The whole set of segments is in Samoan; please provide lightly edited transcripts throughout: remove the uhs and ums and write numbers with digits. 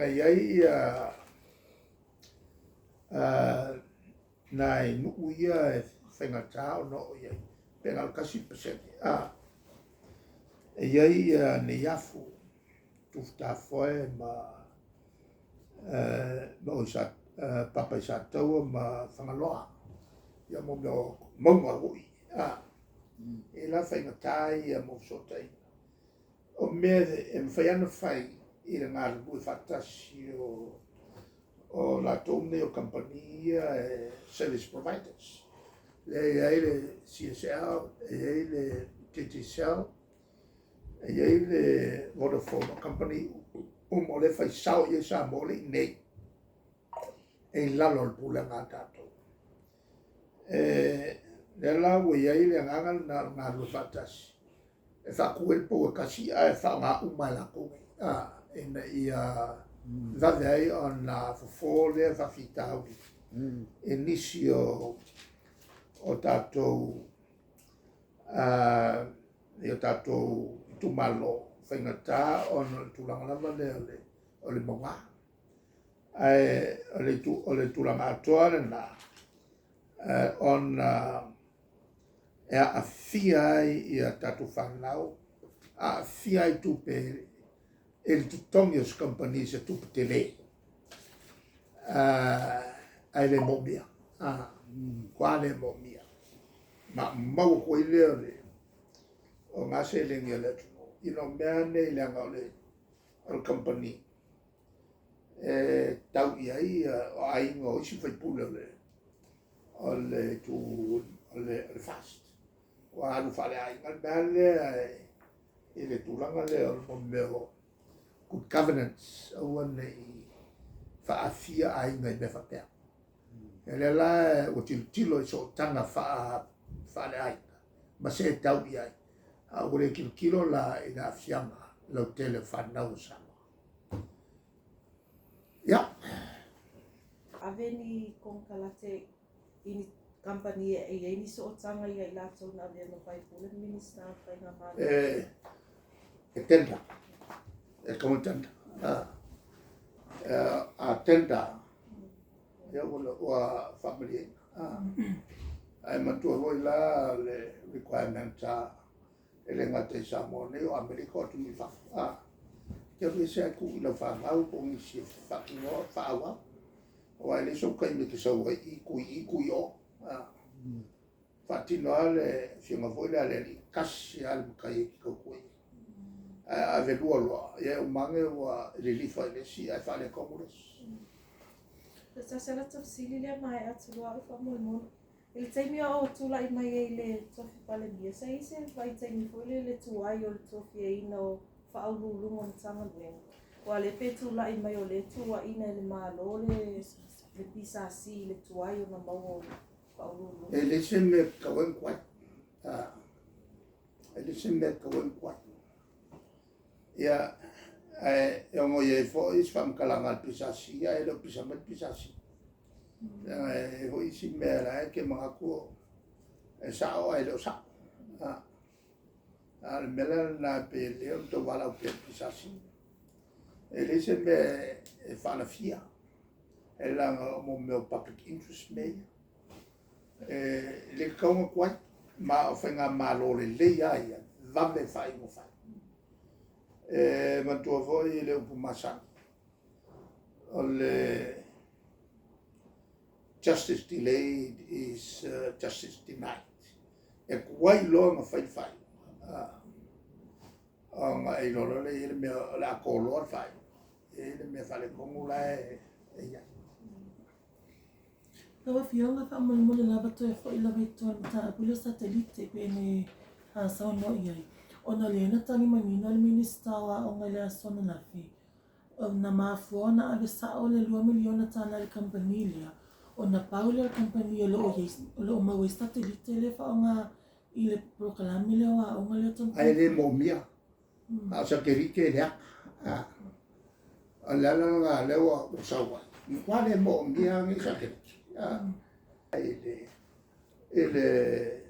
I ai ia nai nuu ia e faigata ona oo i ai, pe na o le 1%. E i ai ia Neiafu, Tufutafoe ma Papa i Sataua ma Fagaloa, ia mo mea o mauga foi. E la faigata ia mo fesootaiga. O mea e mafai lava ona fai i le galulue faatasi o latou nei o kamupani ia e service providers. Lea e i ai le CSL, e i ai le Digicel, e i ai le Vodafone, o kamupani uma o lea e fai sao i ai Samoa o lea e i inei, e i lalo o le pulega a tatou. E lea la ua i ai le agaga lena o le galulue faatasi, e faatu ai le pou e tasi ae faaaoga uma e latou nei, ina ia vave ai ona fofo lea faafitauli i nisi o tatou i o tatou itumalo faigata ona o le tulaga lava lea o le mauga. Ae o le tulaga atoa lena, ona e aafia ai ia tatou fanau, aafia ai tupe i le totogi o se kamupani se tupe tele, ae le moomia, matua le moomia. Ma maua atu ai lea o na seleni a le atunuu ina o mea nei leaga o le kamupani e tau i ai o aiga o isi faipule o le itu o le FAST. Ua alu faaleaiga le mea lea i le tulaga lea o le mea o good governance, aua ne i faaaafia aiga i mea faapea. O lea la ua tilotilo i sootaga faaleaiga ma se e tau i ai, a ua le tilotilo la i le aafiaga lautele o fanau a Samoa. Ia. Ave ni konekarate i ni kamupani e i ai ni sootaga ia i latou na avea ma faipule ma Minisita o Faigamalo. E tender, e tatau ona tender. A tender, ia ua faamalieina. Ae manatua foi la le requirement e le gata i Samoa nei, o Amerika, o atunuu i fafo. E te alu ese ae tuu i lau fanau po o nisi e faatinoa, faaauau. Aua e leai sou taimi e te sau ai i, tu i i, tu i o. Faatino lava le afioga foi lea a le alii, tasi lava le matai e te tautua i ai. Ae a ave lua loa, ia e uma ane ua lilifa i le isi ae faaletonu le isi. Se tasi o lata fesili lea maea atu loa au faamolemole. I le taimi o tulai mai ai le tofi Palemia, sa i ai se vaitaimi foi lea le tuai o le tofiaina o faauluuluga o Matagaluega? Aua o lea pe tulai mai o lea e tuuaina e le Malo le PSC i le tuai ona maua o faauluuluga. E leai se mea e tatau ai ona tuai. E leai se mea e tatau ai ona tuai. Ia, ae e ono i ai foi se faamatalaga a le PSC, ae le o pisa mai le PSC. Leaga e i ai foi isi mea la e te manatu e sao ae le o sao. A o le mea la lena e pei e lelei ona tau valaau pea i le PSC. E leai se mea e faalafia, e leaga o mea o public interest mea ia. E le tatau ona tuai, ma o faigamalo lelei lava ia, vave faaiuga fai. E manatua foi le upu masani, o le justice delayed is justice denied. E tuai loa ona fai le faaiuga, ona e iloa loa lea e i ai le mea o le a toloa le faaiuga, e i ai le mea faaletonu la e i ai. Lau Afioga faamolemole lava toe foi lava i tua i le mataupu lea o satelite pei ona saunoa i ai, ona o lea na tali manino le Minisita o Aoga i le aso ananafi, na mafua ona ave sao le $2 miliona i le kamupani lea, ona pau lea o le kamupani o lo o i ai, o lo o maua ai satelite lea e faaaoga i le polokalame lea o aoga lea o Ae le moomia, a o satelite e leaga. O le ala lena lea ua sau ai, matua le moomia nei satelite. I le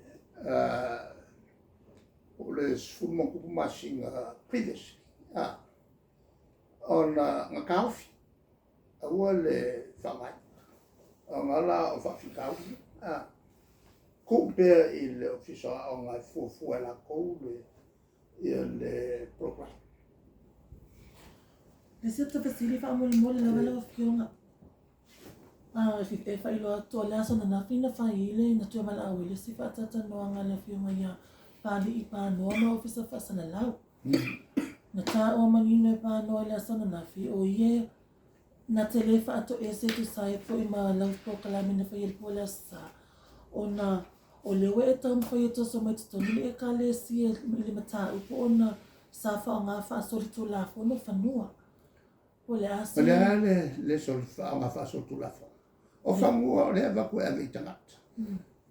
o le 10 ma ono tupu masina previously, ona na taofi. Aua le faaaogaina, ona la o faafitauli. Tuu pea i le Ofisa o Aoga e fuafua e latou le ia le program. Le isi ata fesili faamolemole lava lau Afioga, e faailoa atu o le aso ananafi na fai ai le na toe valaau ai le isi faatalatalanoaga a le Afioga ia Pali'i Panoa ma Ofisa Faasalalau. Na taua manino e Panoa i le aso ananafi, o ia na te le faatoese e tusa ai foi ma lau polokalame na faia i le po o le Aso Sa, ona o lea ua e taumafai e toso mai totonu le Ekalesia i le mataupu ona sa faaaoga faasolitulafono fanua. Po o le a se. O le a le faaaoga faasolitulafono? O fanua o lea e avatu e ave i tagata.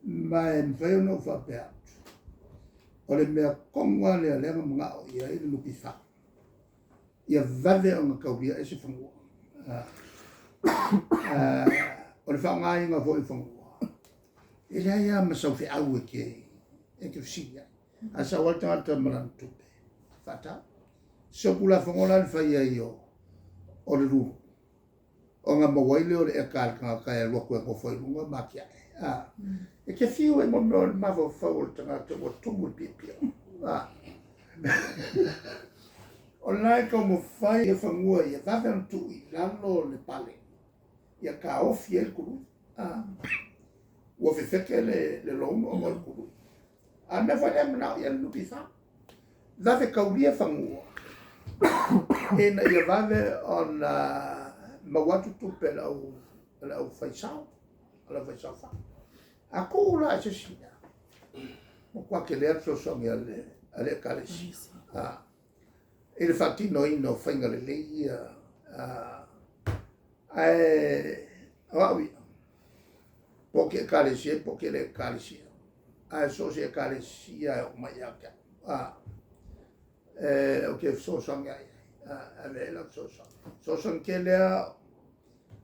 Ma e mafai ona ou faapea atu, o le mea tonu lava lea o lea na manao i ai le NPF, ia vave ona taulia ese fanua. O le faaaogaina foi o fanua, e leai lava ma sau feau e te fesili ai. A sau lava le tagata ma lana tupe, faatau. Se o Tulafono la na fai ai o le lulu, ona maua ai lea o le eka a le tagata e alu atu e nofo ai i luga ma atiae. E te fiu ai mo mea o le mafaufau o le tagata ua tumu le piopio. O lena e taumafai e fanua ia vave ona tuu i lalo le pale, ia taofi ai le tului. Ua fefete le loan ona o le tului. A o le mea foi lea e manao i ai le NPF, vave taulia fanua ina ia vave ona maua atu tupe a le au faisao, a le aufaisaofaga. A tuu la i se isi mea, matua tele lava le fesoasoani a le Ekalesia i le faatinoina o faiga lelei ia. Ae o au ia, po o te Ekalesia po o te le Ekalesia, ae so o se Ekalesia e oo mai ia te au, ou te fesoasoani lava i ai, e ave i ai lau fesoasoani. Fesoasoani tele lava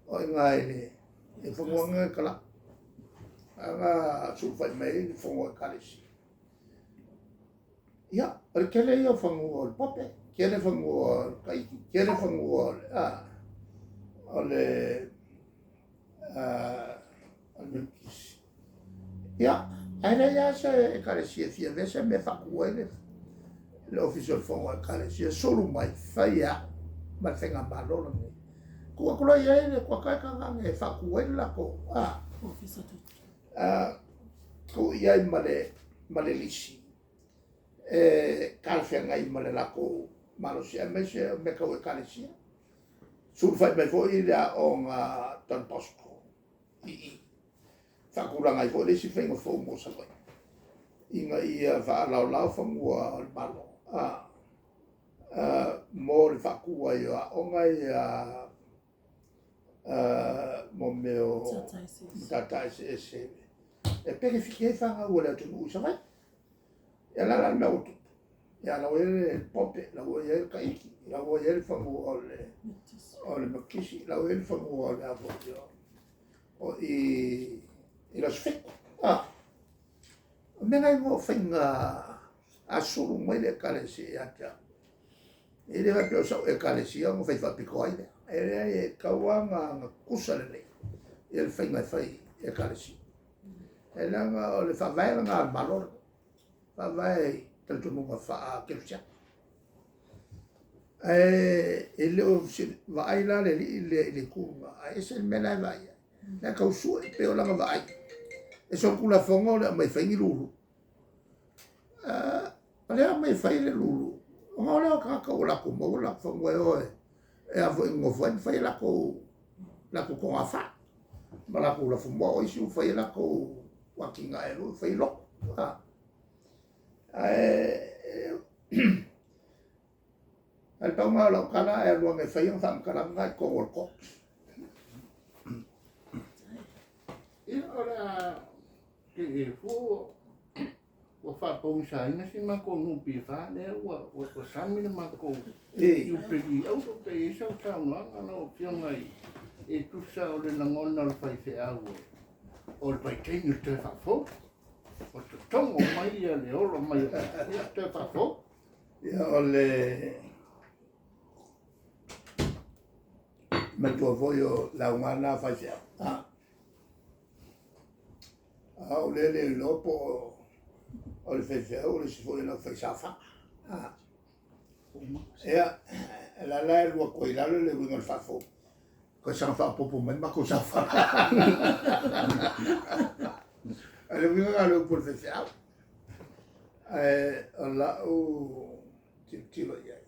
o i ina i fanua na e talau, ana sulufai mai ai le fono a Ekalesia. Ia, o le tele ia o fanua o le Pope, tele fanua o le Taiti, tele fanua o le, o le Metotisi. Ia, ae leai lava se Ekalesia e fia avea se mea e faatu ai le Ofisa o le Fono a Ekalesia, sulu mai, fai e au ma le faigamalo lenei. Tuu atu loa i ai le kuata e tagata e faatu ai le latou, tuu i ai ma le lisi e talafeagai ma le latou malosi, aemaise o mea tau Ekalesia. Sulufai mai foi le aoga Don Bosco i i, faatulaga ai foi le isi faiga fou mo Savaii, ina ia faalaolao fanua o le Malo mo le faatu ai o aoga ia mo mea o matata eseese e penefiti ai fanau a le atunuu i Savaii. Ia la la le mea ua tupu. Ia la ua i ai le Pope, la ua i ai le Taiti, la ua i ai le fanua o le Metotisi, la ua i ai le fanua o le a foi o i i le Aso Fitu. O mea na igoa o faiga a sulu mai le Ekalesia ia te au. E le faapea o sau Ekalesia ona fai faapito ai lea. E leai, e tatau lava ona tutusa lelei ia le faiga e fai i Ekalesia. E leaga o le faavae lena a le Malo lenei, faavae i talitonuga faa-kerisiano. Ae e le o vaai la le alii lea i le itu lena, ae ese le mea la e vaai ai. La e tau sue pei o lana vaai. E solitulafono le aumai e fai ni lulu. O lea aumai e fai le lulu, ona o lea o tagata ua latou maua le latou fanua e o e a foi nonofo ai ma fai latou togafai ma latou lafumoā. O isi ua fai ai latou atinae foi, fai lotu. Ae le pau lena o lau tala, ae alu ane e fai ana faamatalaga na i totonu o le court. Ia, o le a te'i fua ua faapogisaina si matou NPF lea ua sami le matou Iupeli Auro pe i ai sau saunoaga lau Afioga e tusa o le lagona o le faifeau o le vaitaimi o le toe faafou o totogo mai ia le olo mai o ia toe faafou. Ia, o le Matua foi o lauga na faifeau. A o lea le iloa po o le faifeau o le isi foi o le aufaisaofaga. Ia, la la e lua atu ai i lalo le uiga o le faafou. Toe saga faaopoopo mai matou saofaga. O le uiga lena o le upu o le faifeau. Ae o lau tilotilo i ai,